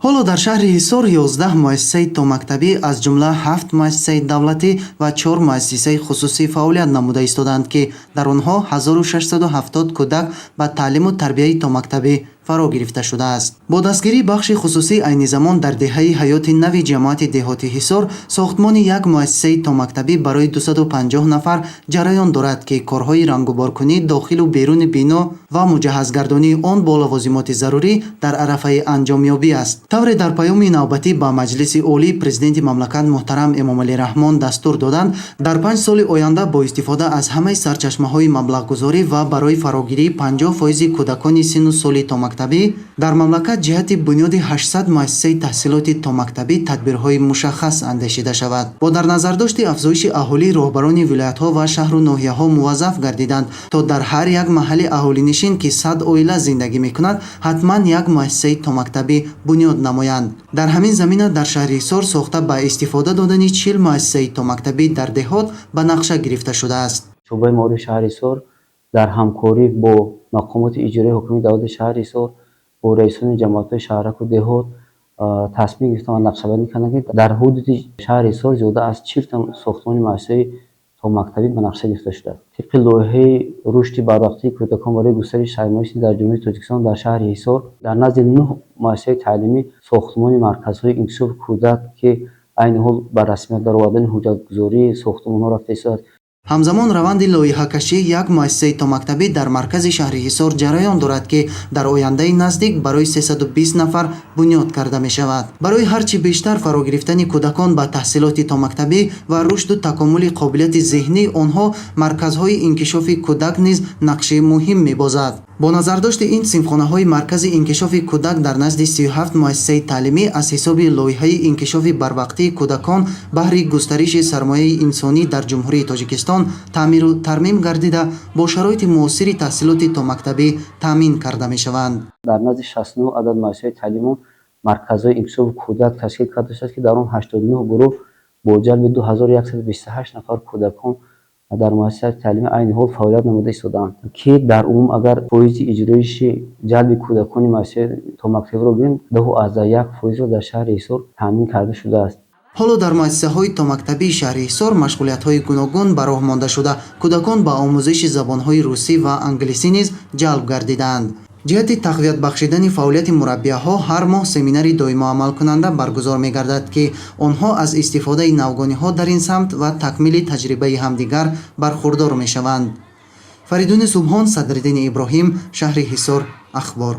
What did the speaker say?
Ҳоло дар шаҳри Ҳисор 11 муассисаи томактабӣ, аз ҷумла ҳафт муассисаи давлатӣ ва чор муассисаи хусусӣ фаъолият намуда истодаанд, ки дар онҳо 1670 кӯдак ба таълиму тарбияи томактабӣ фаро гирифта шудааст. Бо дастгирии бахши хусусӣ айни замон дар деҳаи Ҳаёти Нави ҷамоати деҳоти Ҳисор сохтмони як муассисаи томактабӣ барои 250 нафар ҷараён дорад, ки корҳои рангуборкунӣ дохилу беруни бино ва муҷаҳҳазгардонии он бо лавозимоти зарурӣ дар арафаи анҷомёбӣ аст. Тавре дар паёми навбатӣ ба Маҷлиси Олӣ Президенти мамлакат муҳтарам Эмомалӣ Раҳмон дастур доданд, дар 5 соли оянда бо истифода аз ҳамаи сарчашмаҳои маблағгузорӣ ва барои фарогирии 50 фоизи кӯдакони синну соли томактабӣ дар мамлакат ҷиҳати бунёди 800 муассисаи таҳсилоти томактабӣ тадбирҳои мушаххас андешида шавад. Бо дар назардошти афзоиши аҳолӣ роҳбарони вилоятҳо ва шаҳру ноҳияҳо муваззаф гардиданд, то дар ҳар як маҳалли аҳолинишин, ки 100 оила зиндагӣ мекунад, ҳатман як муассисаи томактабӣ бунёд намоянд. Дар ҳамин замина дар шаҳри Ҳисор сохта ба истифода додани 40 муассисаи томактабӣ дар деҳот ба нақша гирифта шудааст. Шӯъбаи маорифи шаҳри Ҳисор дар ҳамкорӣ бо мақомоти иҷроияи ҳокимияти давлати шаҳри Ҳисор, бо раисони ҷамоатҳои шаҳраку деҳот тасмим гирифтанд ва нақшабандӣ карданд, ки дар ҳудуди шаҳри Ҳисор зиёда аз 40та сохтмони муассисаи томактабӣ ба нақша гирифта шудааст. Тибқи лоиҳаи рушди барвақтии кӯдакон барои густариши сармояи дар Ҷумҳурии Тоҷикистон, дар шаҳри Ҳисор дар назди нӯҳ муассисаи таълимӣ сохтмони марказҳои инкишофи кӯдак, ки айни ҳол ба расмият даровардани ҳуҷҷатгузории сохтмонҳо рафта истодааст. Ҳамзамон раванди лоиҳакашии як муассисаи томактабӣ дар маркази шаҳри Ҳисор ҷараён дорад, ки дар ояндаи наздик барои 320 нафар бунёд карда мешавад. Барои ҳар чӣ бештар фаро гирифтани кӯдакон ба таҳсилоти томактабӣ ва рушду такомули қобилияти зеҳнии онҳо марказҳои инкишофи кӯдак низ нақши муҳим мебозад. Бо назардошти ин синфхонаҳои маркази инкишофи кӯдак дар назди 37 муассисаи таълимӣ аз ҳисоби лоиҳаи инкишофи барвақтии кӯдакон баҳри густариши сармояи инсонӣ дар Ҷумҳурии Тоҷикистон таъмиру тармим гардида, бо шароити муосири таҳсилоти томактабӣ таъмин карда мешаванд. Дар назди 69 адад муассисаи таълимӣ марказҳои инкишофи кӯдак ташкил карда шудааст, ки дар он 89 гурӯҳ бо ҷалби 2128 нафар кӯдакон дар муассисаи таълимӣ айни ҳол фаъолият намуда истодаанд, ки дар умум агар фоизи иҷроиши ҷалби кӯдакони муассисаи томактабиро гирем, 10,1 фоизро дар шаҳри Ҳисор таъмин карда шудааст. Ҳоло дар муассисаҳои томактабии шаҳри Ҳисор машғулиятҳои гуногун ба роҳ монда шуда, кӯдакон ба омӯзиши забонҳои русӣ ва англисӣ низ ҷалб гардидаанд. Ҷиҳати тақвият бахшидани фаъолияти мураббияҳо ҳар моҳ семинари доимоамалкунанда баргузор мегардад, ки онҳо аз истифодаи навгониҳо дар ин самт ва такмили таҷрибаи ҳамдигар бархурдор мешаванд. Фаридуни Субҳон, Садриддини Иброҳим, шаҳри Ҳисор, Ахбор.